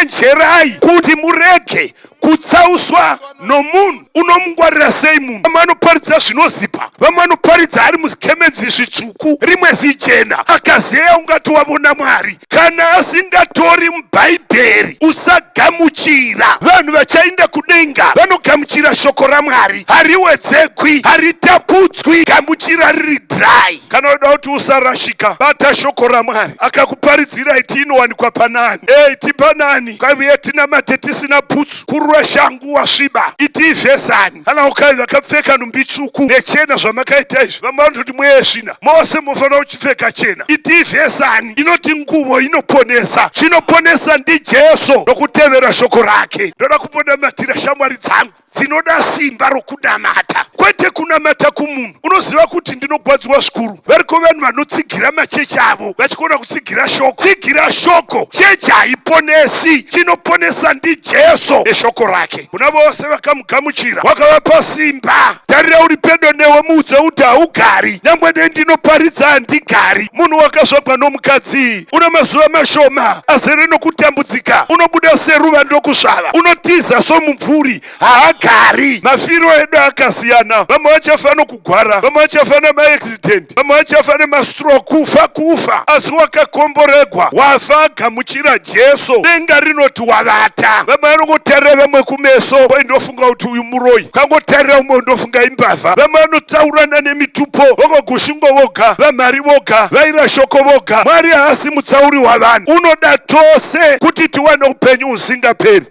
Chenjerai kuti murege kutsauswa nomunhu. Unomungwarira sei munhu? Vamwe vanoparidza zvinozipa, vamwe vanoparidza ari muzikemenzi zvitsvuku, rimwe zijena, akazeya ungati wavona Mwari. Kana asingatori muBhaibheri, usagamuchira. Vanhu vachainda kudenga vanogamuchira shoko raMwari, hariwedzegwi, haritapudzwi. Gamuchira riri dry. Kana uda kuti usarashika, bata shoko raMwari. Akakuparidzira iti inowanikwa panani? Ei, tipanani? Kwaivuye tinamate tisina bhutsu, kurura shangu wasviba. Iti ivhesani? Kana ukai vakapfeka nhumbi tsvuku nechena zvamakaita izvi, vamwe vanototi mweya yesvina. Mose mofanira kuchipfeka chena. Iti ivhesani? Inoti nguvo inoponesa. Chinoponesa ndiJesu nokutevera shoko rake. Ndoda kumbonamatira shamwari dzangu dzinoda simba rokunamata, kwete kunamata kumunhu. Unoziva kuti ndinogwadziwa zvikuru, variko vanhu vanotsigira machechi avo vachigona kutsigira shoko. Tsigira shoko, chechi haiponesi, chinoponesa ndiJesu neshoko rake. Kuna vose vakamugamuchira wakavapa simba. Tarira uri pedo newe, muudze kuti haugari, nyangwe dei ndinoparidza handigari. Munhu wakazvagwa nomukadzi una mazuva mashoma azere nokutambudzika, unobuda seruva ndokusvava, unotiza somumvuri, haagari. Mafiro edu akasiyana, vamwe vachafa nokugwara, vamwe vachafa nemaaccident, vamwe vachafa nemastroke. Kufa kufa, asi wakakomboregwa wafa agamuchira Jesu. Denga rinoti wavata. Vamwe vanongotarira vamwe kumeso, koi ndofunga kuti uyu muroyi, kangotarira umwe ndofunga imbavha. Vamwe vanotsaurana nemitupo, vogogushungo voga, vamhari voga, vaira shoko voga. Mwari haasi mutsauri wavanhu, unoda tose kuti tiwane upenyu husingaperi.